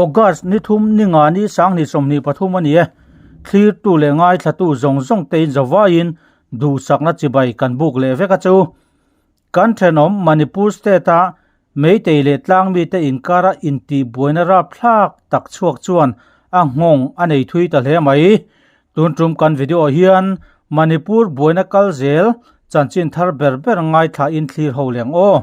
August ni thum ni nga ni sanghnih 23 a ni e. Thlirtu leh ngaithlatu zawng zawng tein zavaiin duhsakna chibai kan buk leh vek a chu. Kan thenawm Manipur state a Meitei leh tlangmite inkara intihbuaina rapthlak tak chhuak chuan a nghawng a nei thui ta hle mai. Tun tum kan video ah hian Manipur buaina kal zel chanchin thar ber ber ngaithlain thlir ho leng aw.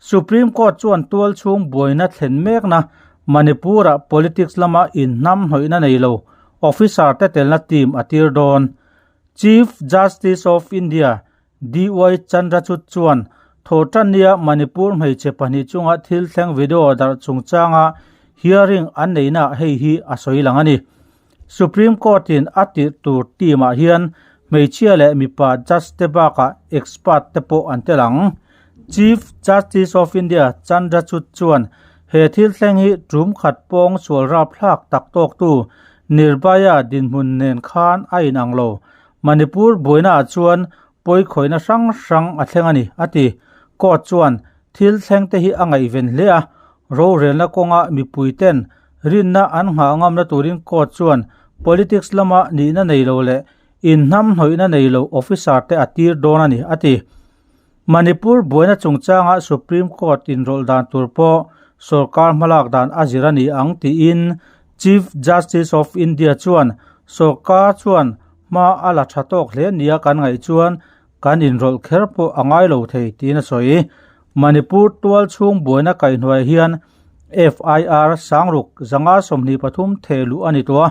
Supreme Court chuan tual chhung buaina thlen mekna Manipur-ah politics lama inhnamhnawihna nei lo officer te telna team a tir dawn. Chief Justice of India DY Chandrachud chuan Thawhtannia Manipur hmeichhe pahnih chunga thil thleng video darh chungchanga hearing an neihnaah hei hi a sawi lang a ni. Supreme Court-in a tirh tur team-ah hian hmeichhia leh mipa judge te bakah expert te pawh an tel ang. Chief Justice of India Chandrachud chuan he thil thleng hi tum khat pawng sual rapthlak tak tawktu Nirbhaya dinhmun nen khan a inang lo. Manipur buainaah chuan pawikhawihna hrang hrang a thleng a ni, a ti. Court chuan thil thleng te hi a ngaihven hle a, rorelna kawnga mipui ten rinna an nghah ngamna turin court chuan politics lama nihna nei lo leh inhnamhnawihna nei lo officer te a tir dawn a ni, a ti. Manipur buaina chungchanga Supreme Court inrawlh dan tur pawh sorkar hmalak dan a zir a ni ang tiin Chief Justice of India chuan sorkar chuan hma a la tha tawk hle nia kan ngaih chuan kan inrawlh kher pawh a ngai lo thei tiin a sawi. Manipur tual chhung buaina kaihhnuaiah hian FIR sangruk zanga 23 thehluh a ni tawh a,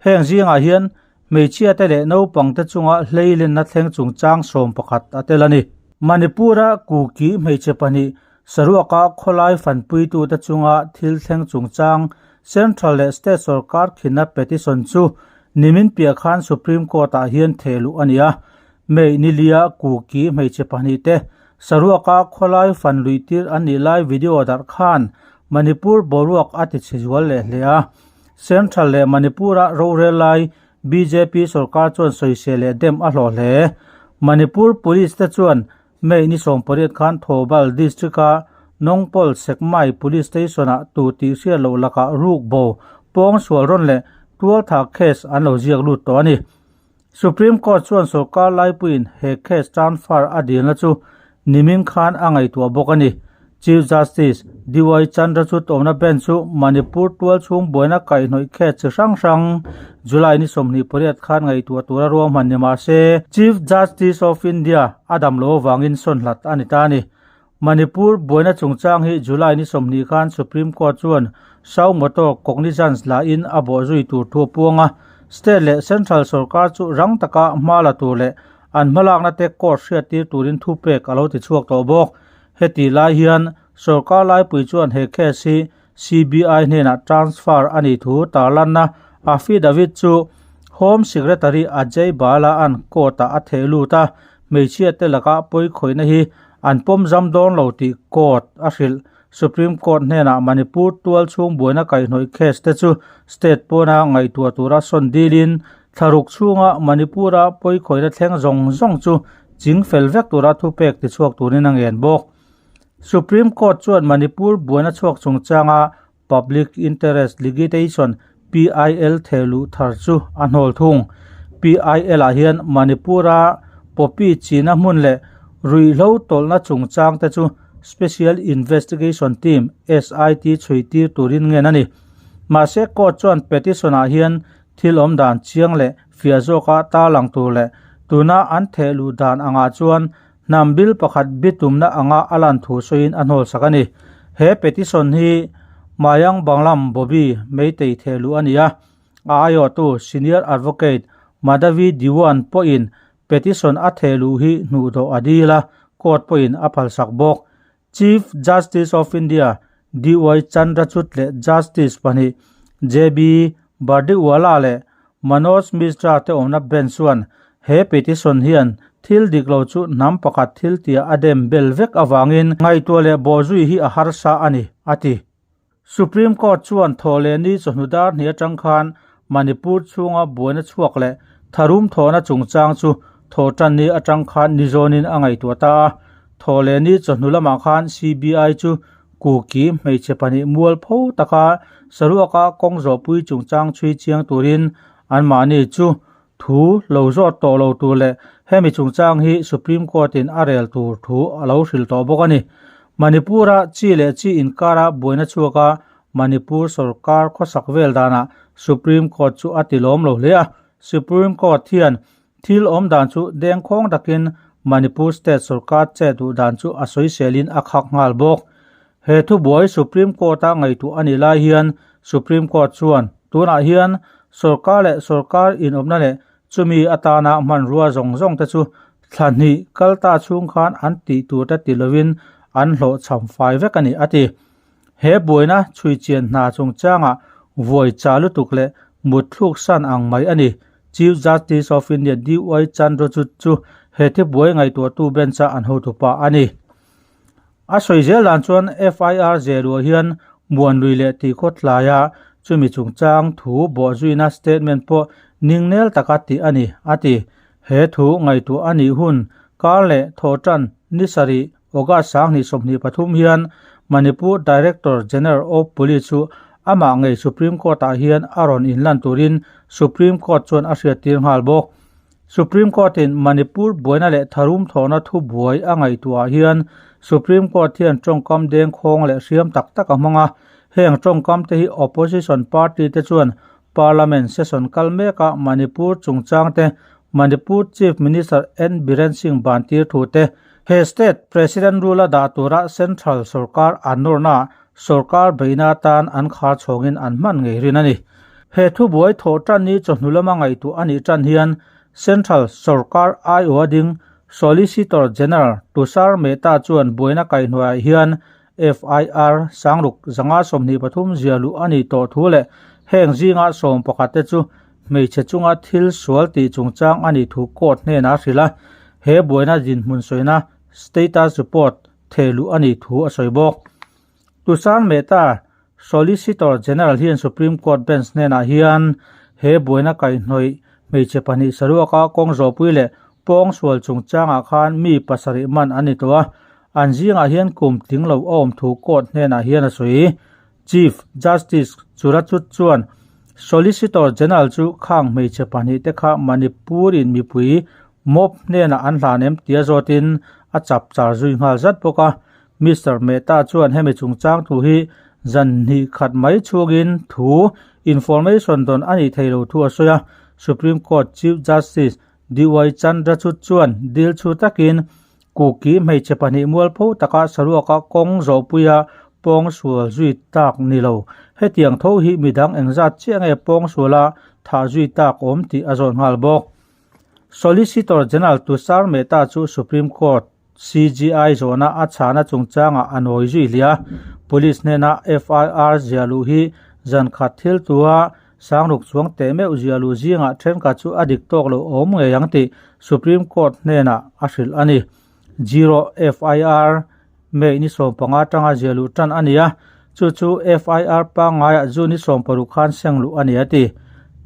heng zingah hian Hmeichhia te leh naupang te chunga hleilenna thleng chungchang 11 a tel a ni. Manipur-a Kuki hmeichhe pahnih saruaka khawlai fanpuitute chunga thil thleng chungchang Central leh State sorkar khinna petition chu nimin piah khan Supreme Court-ah hian thehluh a ni a. May nilia Kuki hmeichhe pahnih te saruaka khawlai fan luihtir an nih lai video darh khan Manipur boruak a tichhe zual leh hle a. Central leh Manipur-a rorel lai bjp sorkar chuan sawisel leh dem a hlawh hle. Manipur Police te chuan May ni 18 khan Thoubal district-a Nongpol Sekmai Police Station-ah tu tih hriat loh lakah ruk bo, pawng sual rawn leh tualtha case an lo ziak lut tawh a ni. Supreme Court chuan sorkar laipuiin he case transfer a dilna chu nimin khan a ngaihtuah bawk a ni. Chief Justice DY Chandrachud awmna bench chu Manipur tual chhung buaina kaihhnawih case chi hrang hrang July ni 28 khan ngaihtuah tura ruahman ni mah se Chief Justice of India a dam lo avangin sawn hlat a ni ta a ni. Manipur buaina chungchang hi July ni 20 khan Supreme Court chuan Suo Moto Cognizance la in a bawhzui tur thu a puang a, State leh Central sorkar chu rang taka hma la tur leh an hmalakna te court hriattir turin thupek a lo ti chhuak tawh bawk. Heti lai hian sorkar laipui chuan he case hi CBI hnenah transfer a nih thu tarlanna affidavit chu Home Secretary Ajay Bala an court-ah a theh lut a, hmeichhia te laka pawikhawihna hi an pawm zam dawn lo tih court a hrilh. Supreme Court hnenah Manipur tual chhung buaina kaihhnawih case te chu state pawna ngaihtuah tura sawn dilin thlaruk chhunga Manipur-a pawikhawihna thleng zawng zawng chu ching fel vek tura thupek tichhuak turin a ngen bawk. Supreme Court chuan Manipur buaina chhuak chungchanga Public Interest Litigation, PIL, thehluh thar chu a hnawl thung. PIL-ah hian Manipur-a poppy china hmun leh ruihhlo tawlhna chungchang te chu Special Investigation Team, SIT, chhui tir turin ngen a ni. Mahse court chuan petition-ah hian thil awm dan chiang leh fiah zawka tarlang tur leh tuna an thehluh dan angah chuan Hnam bil pakhat bitumna anga a lan thu sawiin a hnawl sak a ni. He petition hi Mayang Banglam Bobby Meitei thehluh a ni a, a aiawhtu Senior Advocate Madhavi Diwan pawhin petition a thehluh hi hnuhdawh a dil a, court pawhin a phalsak bawk. Chief Justice of India DY Chandrachud leh Justice pahnih JB Pardiwala leh Manoj Mishra te awmna bench chuan he petition hian thil dik lo chu hnam pakhat thil tia a dem bel vek avangin ngaihtuah leh bawhzui hi a harsa a ni, a ti. Supreme Court chuan thawhlehni chawhnu dar hnih atang khan Manipur chhunga buaina chhuak leh tharum thawhna chungchang chu thawhtanni atang khan ni zawnin a ngaihtuah ta a. Thawhlehni chawhnu lamah khan CBI chu Kuki hmeichhe pahnih mualpho taka saruaka kawng zawhpui chungchang chhui chiang turin anmahni chu thu lo zawt tawh lo tur leh hemi chungchang hi Supreme Court in a rel tur thu a lo hrilh tawh bawk a ni. Manipur-a chi leh chi inkara buaina chhuaka Manipur sorkar khawsak vel danah Supreme Court chu a ti lawm lo hle a. Supreme Court hian thil awm dan chu dengkhawng takin Manipur state sorkar chet duh dan chu a sawiselin a khak nghal bawk. He thubuai Supreme Court-a ngaihtuah a nih lai hian Supreme Court chuan tunah hian sorkar leh sorkar inawpna leh chumi atana hmanrua zawng zawng te chu thla hnih kal ta chhung khan an tih tur te ti lovin an hlawhchham fai vek a ni, a ti. He buaina chhuichian hna chungchangah vuai cha lutuk leh mut thluk san ang mai a ni. Chief Justice of India DY Chandrachud chu he thibuai ngaihtuahtu bench-a an hotupa a ni. A sawi zel dan chuan FIR zeluah hian muanlui leh tihkhaw tlaia chumi chungchang thu bawhzuina statement pawh ningnel taka tih a ni, a ti. He thu ngaihtuah a nih hun kar leh thawhtan ni sarih August 2023 hian Manipur Director General of Police chu amah ngei Supreme Court-ah hian a rawn inlan turin Supreme Court chuan a hriattir nghal bawk. Supreme Court-in Manipur buaina leh tharum thawhna thu buai a ngaihtuahah hian Supreme Court hian tawngkam dengkhawng leh hriam tak tak a hmang a. Heng tawngkam te hi Opposition party te chuan Parliament session kal meka Manipur chungchang te, Manipur Chief Minister N Biren Singh ban tir thu te, he state President rule a dah tura Central sorkar an nawrna sorkar beihna atan an khar chhawngin an hman ngei rin a ni. He thubuai thawh tan ni chawhnu lama ngaihtuah a nih tan hian Central sorkar aiawha ding Solicitor General Tushar Mehta chuan buaina kaihhnuaiah hian FIR sangruk 123 zia luh a nih tawh thu leh heng zinga 11 te chu hmeichhe chunga thil sual tih chungchang a nih thu court hnenah a hrilh a. He buaina dinhmun sawina status report theh luh a nih thu a sawi bawk. Tushar Mehta, Solicitor General hian Supreme Court bench hnenah hian he buaina kaihhnawih hmeichhe pahnih saruaka kawng zawhpui leh pawng sual chungchangah khan mi pasarih man an ni tawh a, an zingah hian kum tling lo a awm thu court hnenah hian a sawi. Chief Justice Churachut chuan Solicitor General chu khang hmeichhe pahnih te kha Manipur in mipui mob hnenah an hlan em tia zawtin a chap char zui nghal zat bawk a. Mister Mehta chuan hemi chungchang thu hi zan hnih khat mai chhungin thu, information, dawn a nih thei lo thu a sawi a. Supreme Court Chief Justice DY Chandrachud chuan dil chhu takin Kuki hmeichhe pahnih mualpho taka saruaka kawng zawhpuia pawng sual zui tak ni lo. Hetiang tho hi midang engzat chiah nge pawng suala thah zui tak awm tih a zawt nghal bawk. Solicitor General Tushar Mehta chu Supreme Court CGI zawhna a chhahna chungchangah a nawi zui hliah a, Police hnena FIR ziah luh hi zan khat thil tua sangruk chuang teh meuh ziah luh zingah thenkhat chu a dik tawk lo awm ngei ang tih Supreme Court hnenah a hrilh a ni. Zero FIR May ni 15 atanga ziah luh tan a ni a, chu chu FIR pangngaiah June ni 16 khan seng luh a ni a ti.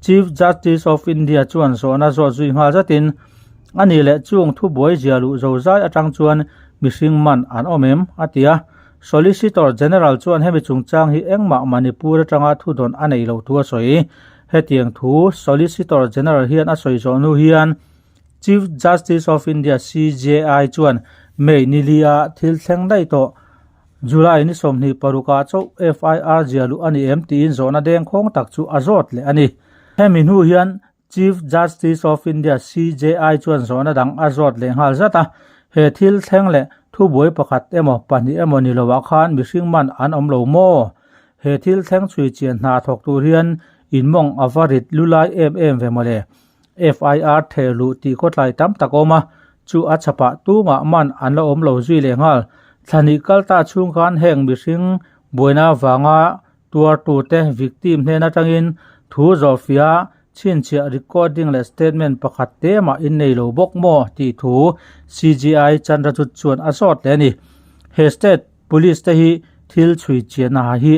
Chief Justice of India chuan zawhna zawt zui nghal zatin, A nih leh chung thubuai zia luh zo zai atang chuan mihring man an awm em? a ti a. Solicitor General chuan hemi chungchang hi engmah Manipur atanga thudawn a neih loh thu a sawi. Hetiang thu Solicitor General hian a sawi zawh hnu hian Chief Justice of India, CJI, chuan May ni li a thil thleng daih tawh. July ni 26 ah chauh FIR zia luh a ni em tiin zawhna dengkhawng tak chu a zawt leh a ni. Hemi hnu hian Chief Justice of India, CJI, chuan zawhna dang a zawt leh nghal zat a, he thil thleng leh thubuai pakhat emaw pahnih emaw ni loah khan mihring man an awm lo maw? He thil thleng chhui chian hna thawk tur hian inmawng a va rit lu lai em em ve mawle. FIR theh luh tih khawtlai tam tak a awm a, chu a chhapah tumah man an la awm lo zui leh nghal. Thla hnih kal ta chhung khan heng mihring buaina avanga Tuartute, victim, hnen atangin thu zawhfiah, chhinchhiah, recording leh statement pakhat te mah in nei lo bawk maw tih thu CGI Chandrachud chuan a zawt hle a ni. He state police te hi thil chhui chiahna hi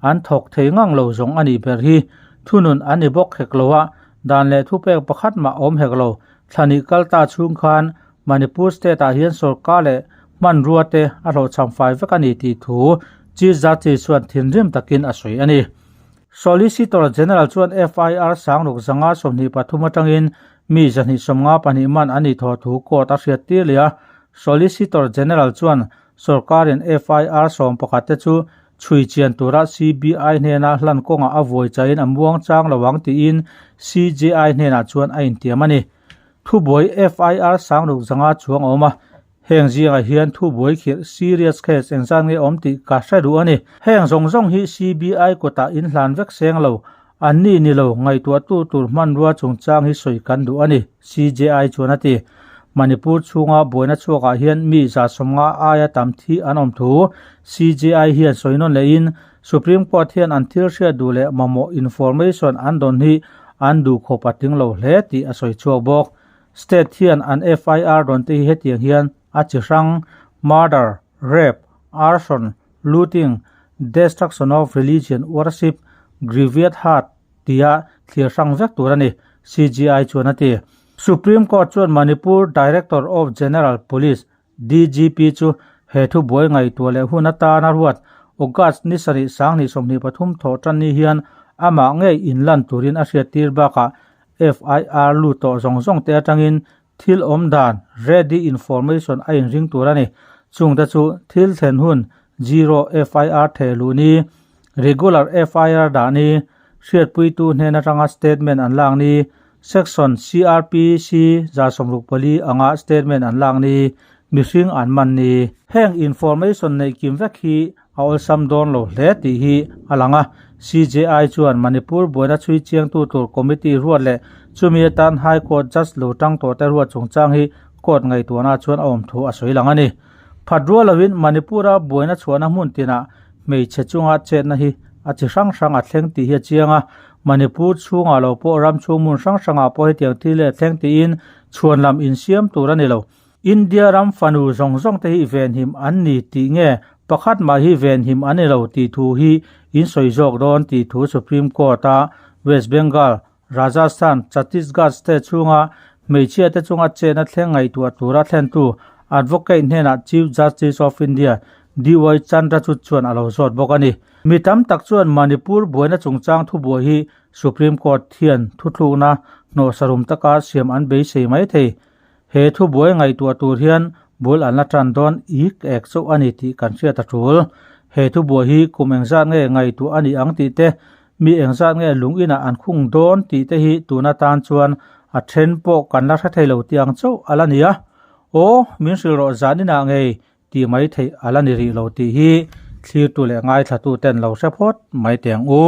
an thawk thei ngang lo zawng a nih ber hi. Thunun an ni bawk hek lo a, dan leh thupek pakhat mah awm hek lo. Thla hnih kal ta chhung khan Manipur state ah hian sorkar leh hmanrua te a hlawhchham fai vek a ni tih thu Chief Justice chuan thinrim takin a sawi a ni. Solicitor General chuan FIR sangruk zanga 23 atangin mi 252 man an nih thaw thu court a hriat tir leh a. Solicitor General chuan sorkarin FIR 11 te chu chhui chian tura CBI hnena hlan kawngah a vuai chain a muang chang lo ang tiin CJI hnenah chuan a intiam a ni. Thubuai FIR sangruk zanga chuang a awm a, heng zingah hian thubuai khirh serious case engzat nge awm tih ka hre duh a ni. Heng zawng zawng hi CBI kutah inhlan vek seng lo, an ni ni lo ngaihtuahtu tur hmanrua chungchang hi sawi kan duh a ni, CJI chuan a ti. Manipur chhunga buaina chhuakah hian mi 150 aia tam thi an awm thu CJI hian sawi nawn lehin Supreme Court hian an thil hriat duh leh mamawh information an dawn hi an duh khawp a tling lo hle tih a sawi chhuak bawk. State hian an FIR dawn te hi hetiang hian a chi hrang, murder, rape, arson, looting, destruction of religion worship, grievous hurt tia thlir hrang vek tur a ni, CJI chuan a ti. Supreme Court chuan Manipur Director of General Police, DGP, chu he thubuai ngaihtuah leh hun atana ruat August ni sarih 2023 thawh tan ni hian amah ngei inlan turin a hriattir bakah FIR lut tawh zawng zawng te atangin thil awm dan ready information a inring tur a ni. Chungte chu thil thlen hun zero FIR theh luh ni, regular FIR dah ni, hriatpuitu hnen atanga statement an lak ni, section CRPC 164 anga statement an lak ni, mihring an man ni. Heng information neih kim vek hi a awlsam dawn lo hle tih hi a lang a. CJI chuan Manipur buaina chhui chiangtu tur committee ruat leh chumi atan High Court judge lo tang tawh te ruat chungchang hi court ngaihtuahna chuan a awm thu a sawi lang a ni. Phat rual lovin Manipur-a buaina chhuahna hmun tinah hmeichhe chunga chetna hi a chi hrang hrang a thleng tih hi a chiang a. Manipur chhungah lo pawh ram chhung hmun hrang hrangah pawh hetiang thil hi a thleng tiin chhuan lam insiam tur a ni lo. India ram fanu zawng zawng te hi venhim an ni tih nge pakhat mah hi venhim an ni lo tih thu hi in sawi zawk dawn tih thu Supreme Court a West Bengal, Rajasthan, Chhattisgarh state chhunga hmeichhia te chunga chetna thleng ngaihtuah tura thlentu Advocate hnenah Chief Justice of India DY Chandrachud chuan a lo zawt bawk a ni. Mi tam tak chuan Manipur buaina chungchang thubuai hi Supreme Court hian thuthlukna hnawhsarum taka siam an beisei mai thei. He thubuai ngaihtuah tur hian bul an la tan dawn ik ek chauh a ni tih kan hriat a tul. He thubuai hi kum engzat nge ngaihtuah a ni ang tih te, mi engzat nge lung inah an khung dawn tih te hi tuna tan chuan a then pawh kan la hre thei lo tih ang chauh a la ni a. Aw, min hrilh rawh zan inah ngei tih mai theih a la ni rih lo tih hi thlirtu leh ngaithlatu ten lo hre phawt mai teh ang u.